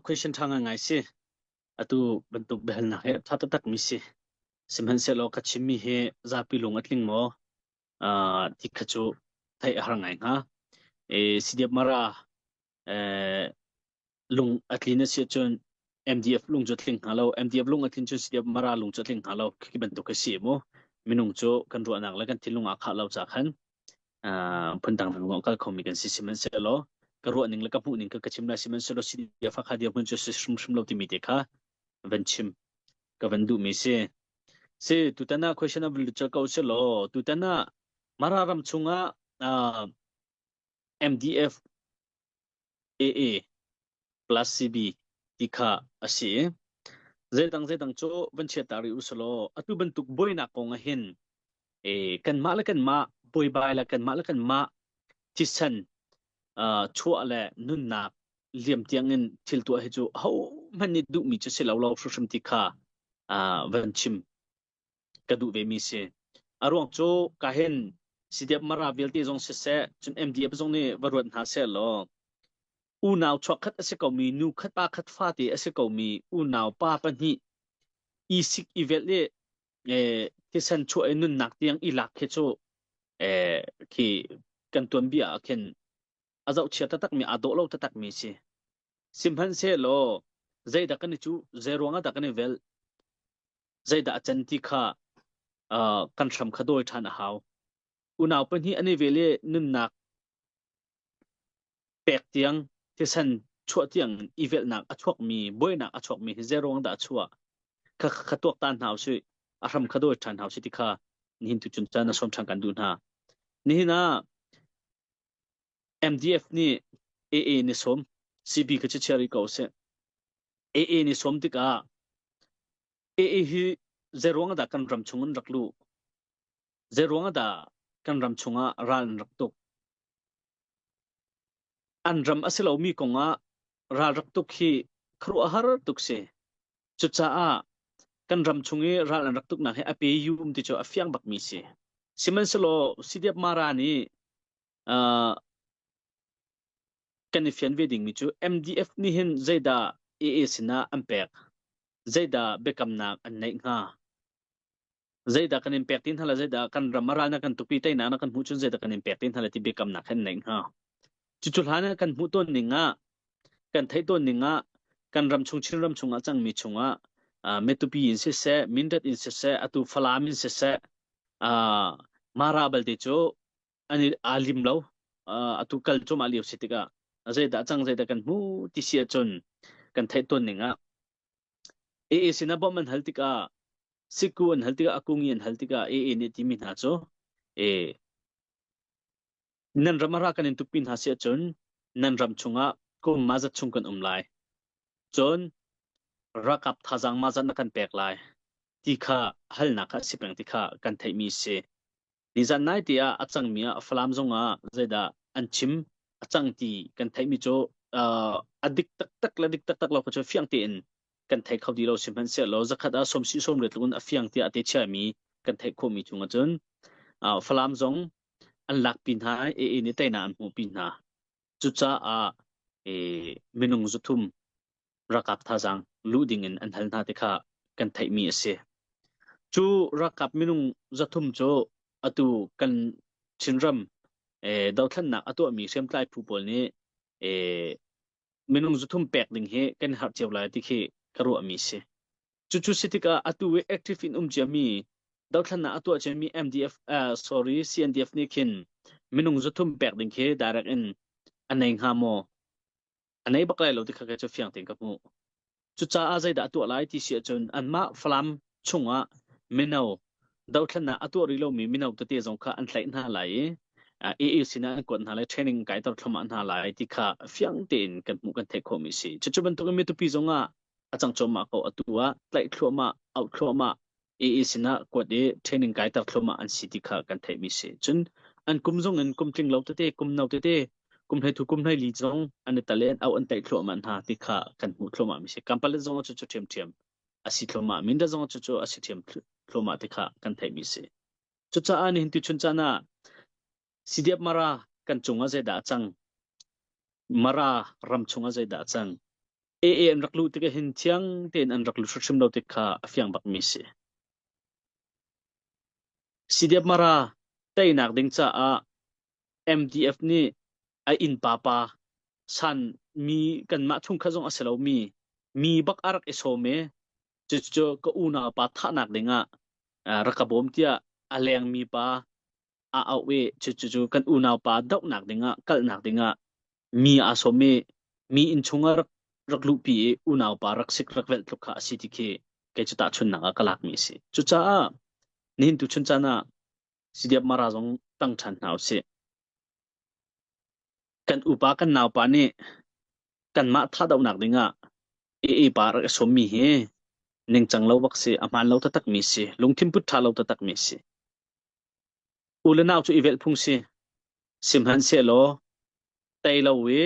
Question ṭha ngaingai si. Atu bantuk biahalnak hi ṭha taktak mi si. Sihmanhsehlaw ka chimmi hi zapi lung a tling maw? Ti kha cu theih a har ngai hnga. CDF Mara lung a tlin a si ahcun MDF lung cu a tling hnga lo. MDF lung a tlin cun CDF Mara lung cu a tling hnga lo. Khi bantuk a si mu. Minung cu kan ruahnak le kan thinlung aa khah lo ca khan phundang dang kal khomi kan si. Sihmanhsehlaw ka ruahning le ka hmuhning ka ka chim lai. Sihmanhsehlaw CDF Hakha dirhmun cu si hrimhrim lo timi te kha van chim ka van duhmi si. Si tutan ah question a vun lut ko si law tutan ah Mara ram chungah MDF AA plus CB ti kha a si i zeidang zeidang cu van chiat ta rih usalaw atu bantuk buainak kong ah hin kanmah le kanmah buaibai le kanmah le kanmah thisen chuah le nunnak liam tiangin thil tuah hi cu hohmanh nih duhmi cu si lo lo hrimhrim ti kha van chim ka duh ve mi si. A ruang cu ka hin CDF Mara vialte zong siseh, cun MDF zong nih va ruat hna seh law unau chuakkhat a si komi nu khat pa khat fate a si komi unau pa pahnih i sik i velh i thisen chuah i nunnak tiang i lak khi cu khi kan tuanbia ah khin a zohchia taktakmi aa dawh lo taktakmi si. Sihmanhsehlaw zeidah kan i cuh, zei ruangah dah kan i velh, zeidah a can ti kha kan hram kha dawi ṭhan a hau. Unau pahnih an i vel i nunnak pek tiang thisen chuah tiang i velhnak a chuakmi buainak a chuakmi hi zei ruang dah a chuah kha kha tuaktan hna usih a hram kha dawi ṭhan hna usih ti kha nihin tu cun caan a sawm ṭhan kan duh hna. Nihin ah MDF nih AA ni sawm CB kha chia rih ko usih. AA ni sawm tikah AA hi zei ruang ah dah kan ram chung an rak luh? Zei ruang ah dah kan ram chungah ral an rak tuk? An ram a si lomi kongah ral rak tuk hi khuaruahhar tuk si. Cucaah kan ram chung i ral an rak tuknak hi a pe yum ti cu a fiang bakmi si. Sihmanhsehlaw CDF Mara nih uh, kan i fian ve dingmi cu MDF nih hin zeidah AA sinah an pek? Zeidah biakamnak an neih hnga? Zeidah kan in pek ti hna le zeidah kan ram a ral na kan tukpi teinak na kan hmuh cun zeidah kan in pek ti hna le ti biakamnak kan neih hnga? Cucu hlan ah kan hmuh tawn ning ah kan theih tawn ning ah kan ram chung Chin ram chungah cangmi chungah uh, Metupi in siseh, Mindat in siseh, atu Falam in siseh, uh, Mara balte cu an i aa lim lo. Uh, atu kal cuahmah lio si tikah zeidah cang zeidah kan hmu ti si ahcun kan theih tawn ning ah AA sinah bawmh an hal tikah siku an hal tikah akungi an hal tikah AA nih timi hna cu e nan ram a ra kan in tukpi hna si ahcun nan ram chungah kum ma zat chung kan um lai cun ralkap thazaang ma zat na kan pek lai ti kha halnak kha si peng ti kha kan theihmi si. Nizan nai te ah a cangmi ah Falam zong ah zeidah an chim a cang ti kan theihmi cu uh, a dik taktak le dik taktak lo kha cu fiang tein kan thei kho ti lo sihmanhsehlaw zakhat ah sawm si sawm riat tluk in a fiang tiah a te chiami kan theih khawhmi chung ahcun uh, Falam zong an lakpi hna i AA nih teinak an hmuhpi hna. Cucaah eh, minung zuthum ralkap thazaang luh ding in an hal hna ti kha kan theihmi a si. Cu ralkap minung 300 cu atu kan Chinram eh, dothlennak a tuahmi hriamtlai phu pawl nih eh, minung 300 pek ding hi kan harh cio lai ti khi ka ruahmi si. Cucu si tikah atu i active in um ciami dothlennak a tuah ciami MDF uh, sorry CNDF nih khin minung 300 pek ding khi direct in a nei hnga maw? A nei bak lai lo ti kha kei cu fiang tein ka hmuh. Cucaah zeidah a tuah lai ti si ahcun anmah Falam chungah mino dothlennak a tuah rih lomi mino tete zong kha an tlaih hna lai i AA sinah an kuat hna lai, training kaiter thluahmah hna lai ti kha fiang tein kan hmuh kan theih khawhmi si. Cucu bantukin mitupi zongah a cang cuahmah ko atu ah tlaih thluahmah, auh thluahmah AA sinah kuat i training kaiter thluahmah an si ti kha kan theihmi si. Cun an kum zong in kum tling lo tete, kum no tete, kum hlei thu kum hlei li zong an i tal i an auh an tlaih thluahmah hna ti kha kan hmuh thluahmah mi si. Kampalet zong cu cu ṭhiamṭhiam a si thluahmah. Mindat zong cu cu a si ṭhiam thluahmah ti kha kan theihmi si. Cucaah nihin tuchun caan ah CDF Mara kan cungah zeidah a cang? Mara ram chungah zeidah a cang? AA an rak luh tikah hin thiang tein an rak lut hrimhrim lo tik kha a fiang bakmi si. CDF Mara teinak ding caah MDF nih a innpa pa san mi kanmah chungkhat zong a si lomi mi bak a rak i sawm i cucu ka unau pa thahnak dingah rak ka bawm tiah a lengmi pa a auh i cucu kan unau pa dohnak dingah kalhnak dingah mi aa sawm i mi inn chungah rak rak luhpi i unau pa rak sik rak velh tluk kha a si ti khi kei cu tahchunhnak ah ka lakmi a si. Cucaah nihin tu chun caan ah CDF Mara zong tang ṭhan hna usih. Kan upa kan naupa nih kanmah thahdohnak dingah AA pa rak i sawmmi hi ningcang lo bak si, a hmaan lo taktakmi si, lungthin put ṭha lo taktakmi si. U le nau cu i velh phung si. Sihmanhsehlaw tei lo i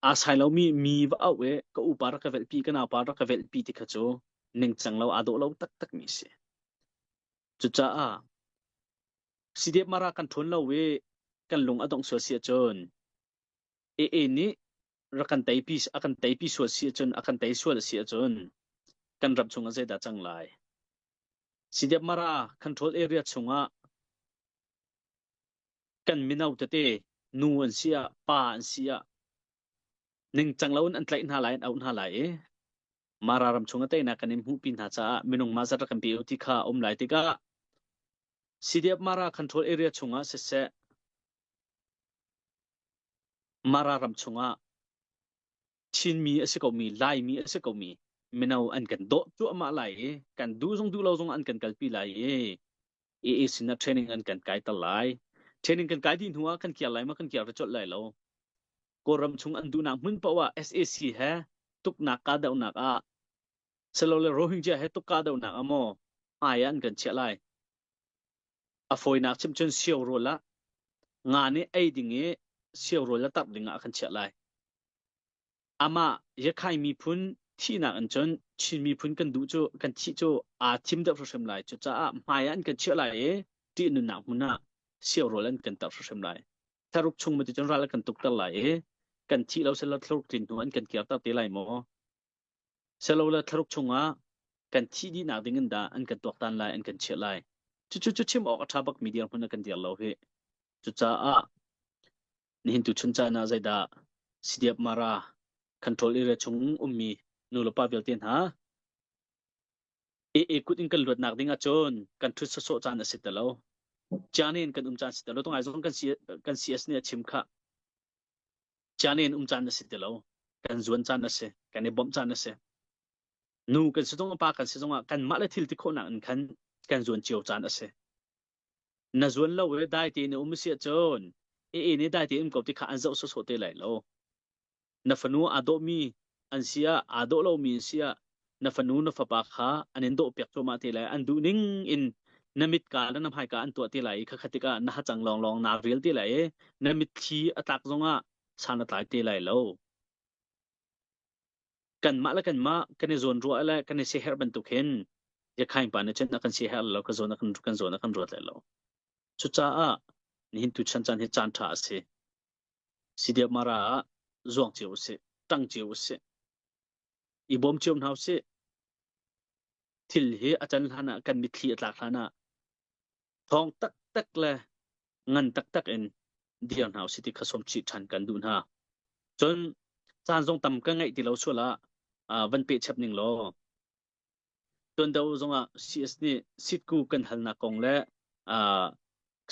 aa sai lomi mi va auh i ka upa rak ka velhpi, ka naupa rak ka velhpi ti kha cu ningcang lo, aa dawh lo taktakmi si. Cucaah CDF Mara kan ṭhawn lo i kan lung a dongh sual si ahcun AA nih rak kan teipi a kan teipi sual si ahcun a kan tei sual a si ahcun kan ram chungah zeidah cang lai? CDF Mara control area chungah kan mino tete nu an si ah pa an si ah ningcang loin an tlaih hna lai an auh hna lai i Mara ram chung a teinak kan in hmuhpi hna caah minung mah zat rak kan pe u ti kha a um lai tikah CDF Mara control area chungah siseh Mara ram chungah Chinmi a si komi Laimi a si komi mino an kan dawh cuahmah lai i kan duh zong duh lo zong an kan kalpi lai i AA sinah training an kan kaiter lai. Training kan kai dih hnu ah kan kiar lai ma kan kiar colh lai lo. Kawlram chung an duhnak hmun paoh ah SAC he tuknak kahdohnak ah silole Rohingya he tuk kahdohnak ah maw hmai ah an kan chiah lai. A fawinak chim cun sio rawl ah nga nih ei ding i sio rawl a tarh ding ah a kan chiah lai. Amah Yakhai miphun thihnak in cun Chin miphun kan duh cu kan thih cu aa thim deuh hrimhrim lai. Cucaah hmai ah an kan chiah lai i ṭihnunnak hmun ah sio rawl an kan tarh hrimhrim lai. Thlaruk chung ma ti cun ral an kan tukter lai i kan thih lo selaw thlaruk tlin hnu an kan kirter te lai maw? Selole thlaruk chungah kan thih dihnak ding in dah an kan tuaktan lai, an kan chiah lai. Cucu cu chim awk a ṭha bakmi dirhmun ah kan dir lo hi. Cucaah nihin tu chun caan ah zeidah CDF Mara control area chung ummi nu le pa vialte hna AA kut in kan luatnak ding ahcun kan ṭhut sawsawh caan a si ti lo. Caan in kan um caan si ti lo. Tungai zong kan kan CS nih a chim khah. Caan in um caan a si ti lo. Kan zuan caan a si. Kan i bawmh caan a si. Nu kan si zong pa kan si zongah kanmah le thil ti khawhnak in khan kan zuan cio caan a si. Na zuan lo i dai tein na um si ahcun AA nih dai tein um ko ti kha an zoh sawsawh te lai lo. Na fanu aa dawhmi an si ah aa dawh lomi an si ah na fanu na fapa kha an in dawhpiak cuahmah te lai. An duh ning in na mitka le na hmaika an tuah te lai i khakha tikah na hacang lawnglawng naa rial te lai i na mitthli a tlak zongah san a tlai te lai lo. Kanmah le kanmah kan i zawnruah le kan i siaherh bantuk hin Yakhaing pa nih cun a kan siaherh lo, ka zawn a kan kan zawn a kan ruat lai lo. Cucaah nihin tu chan caan hi caan ṭha a si. CDF Mara ah zuang cio usih, ṭang cio usih, i bawm cio hna usih. Thil hi a can hlan ah kan mitthli a tlak hlan ah thawng taktak le ngan taktak in dir hna usih ti kha sawm chih ṭhan kan duh hna. Cun caan zong tam ka ngeih ti lo sual ah van peh chap ning law Tuan deuh zongah CS nih sitku kan halnak kong le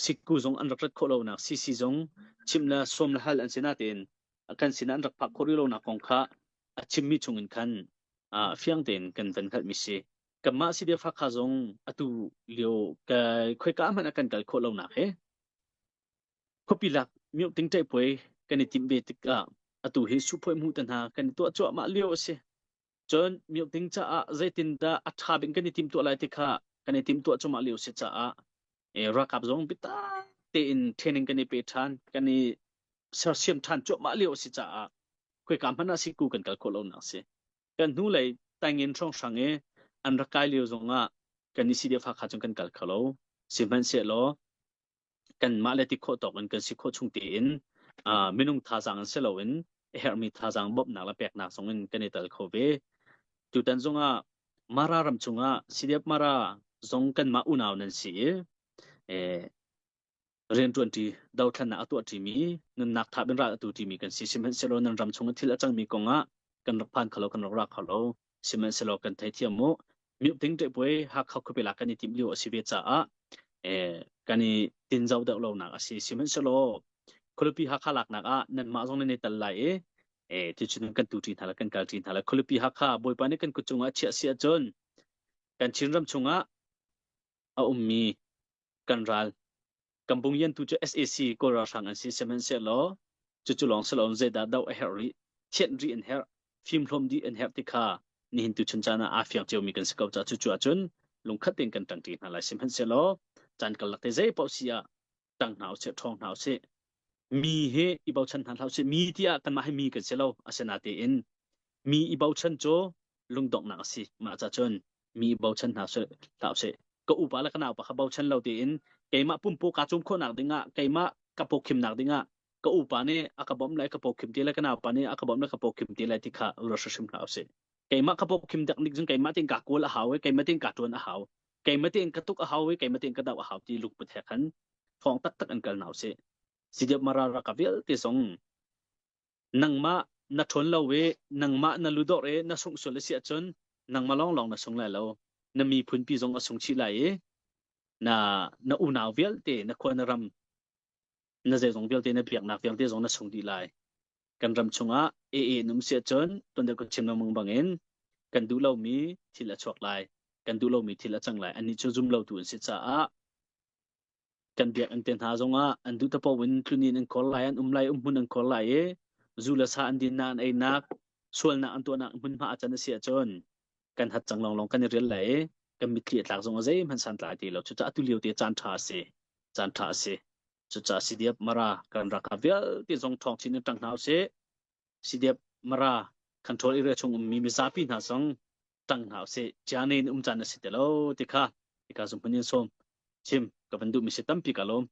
sitku zong an rak rat khawh lonak CC zong chimh le sawm le hal an si natein kan sinah an rak phak khawh rih lonak kong kha a chimmi chungin khan fiang tein kan van hngalhmi si. Kanmah CDF Hakha zong atu lio khoika hmanh ah kan kal khawh lonak hi khuapi lak mioh tingṭaih puai kan i timh ve tikah atu hi suphuai hmuh te hna kan i tuah cuahmah lio a si. Cun mioting caah zeitindah a ṭha bik kan i timhtuah lai ti kha kan i timhtuah cuahmah lio si caah ralkap zong biatak tein training kan i pe ṭhan, kan i sersiam ṭhan cuahmah lio a si caah khoika hmanh ah siku kan kal khawh lonak si. Kan hnulei taingin hrawnghrang i an rak kai lio zongah kan i CDF Hakha cun kan kal kho lo. Sihmanhsehlaw kanmah le ti khawh tawk in kan si khawh chung tein Minung thazaang in si loin a herhmi thazaang bawmhnak le peknak zong in kan i tel kho ve. Tutan zongah Mara ram chungah CDF Mara zong kanmah unau nan si i rianṭuanṭi dothlennak a tuahṭimi nunnak thap in ral a tuṭimi kan si. Sihmanhsehlaw nan ram chung i thil a cangmi kongah kan rak phan kho lo, kan rak ra kho lo. Sihmanhsehlaw kan theithiam mu. Mipting ṭehpuai Hakha khuapi lak kan i timh lio a si ve caah kan i tinzo deuh lonak a si. Sihmanhsehlaw khualipi Hakha laknak ah nanmah zong nan i tel lai i tuchun kan tuṭi hna le kan kalṭi hna lai. Khualipi Hakha Bawipa nih kan kut cungah a chiah si ahcun kan Chinram chungah a ummi kan ral kan bungyan tu cu SAC Kawl ralhrang an si. Sihmanhsehlaw cucu lawng si loin zeidah doh a herh rih, thianh rih an herh, fimhlawm dih an herh ti kha nihin tuchun caan ah aa fiang ciomi kan si ko caah cucu ahcun lungkhat tein kan ṭangṭi hna lai. Sihmanhsehlaw caan karlak te zei paoh si ah ṭang hna usih, ṭhawng hna usih. Mi hi i bochan hna hlah usih. Mi tiah kanmah hi mi kan si lo. Asinatein mi i bochan cu lungdonghnak a si. Mah ca cun mi i bochan hna hlah usih. Ka upa le ka naupa kha bochan lo tein keimah pumpu kaa cum khawhnak dingah keimah ka pawkhimnak dingah ka upa nih a ka bawmh lai ka pawkhim ti lai ka naupa nih a ka bawmh lai ka pawkhim ti lai ti kha ruat hrimhrim hlah usih. Keimah ka pawkhim dek nik cun keimah tein kaa kawl a hau i keimah tein kaa ṭuan a hau. Keimah tein ka tuk a hau i keimah tein ka doh a hau ti lungput he khan thawng taktak in kal hna usih. Sidiap Mara raka vialte zong nangmah na ṭhawn lo i nangmah na ludawr i na sungh sual a si ahcun nangmah lawnglawng na sung lai lo. Na miphunpi zong a sung chih lai i na na unau vialte na khua na ram na zeizong vialte na biaknak vialte zong na sung dih lai. Kan ram chungah AA in um si ahcun tuan ka chim lengmang bangin kan duh lomi thil a chuak lai. Kan duh lomi thil a cang lai. Annih cu zum lotu an si caah kan biakinn te hna zongah an duh tapo in tlun in an kawr lai, an um lai, umhmun an kawr lai i zu le sa an dinnak, an einak, sualnak an tuahnak hmunhma a can a si ahcun kan hat cang lawnglawng kan i rial lai i kan mitthli a tlak zong a zeihmanh santlai ti lo. Cucaah atu lio te caan ṭha a si. Caan ṭha a si. Cucaah CDF Mara kan ralkap vialte zong ṭhawng chin in ṭang hna usih. CDF Mara control area chung ummi mizapi hna zong ṭang hna usih. Ciane in um caan a si ti lo ti kha hika zung hmun in sawm chim ka van duhmi si tampi ka lawm.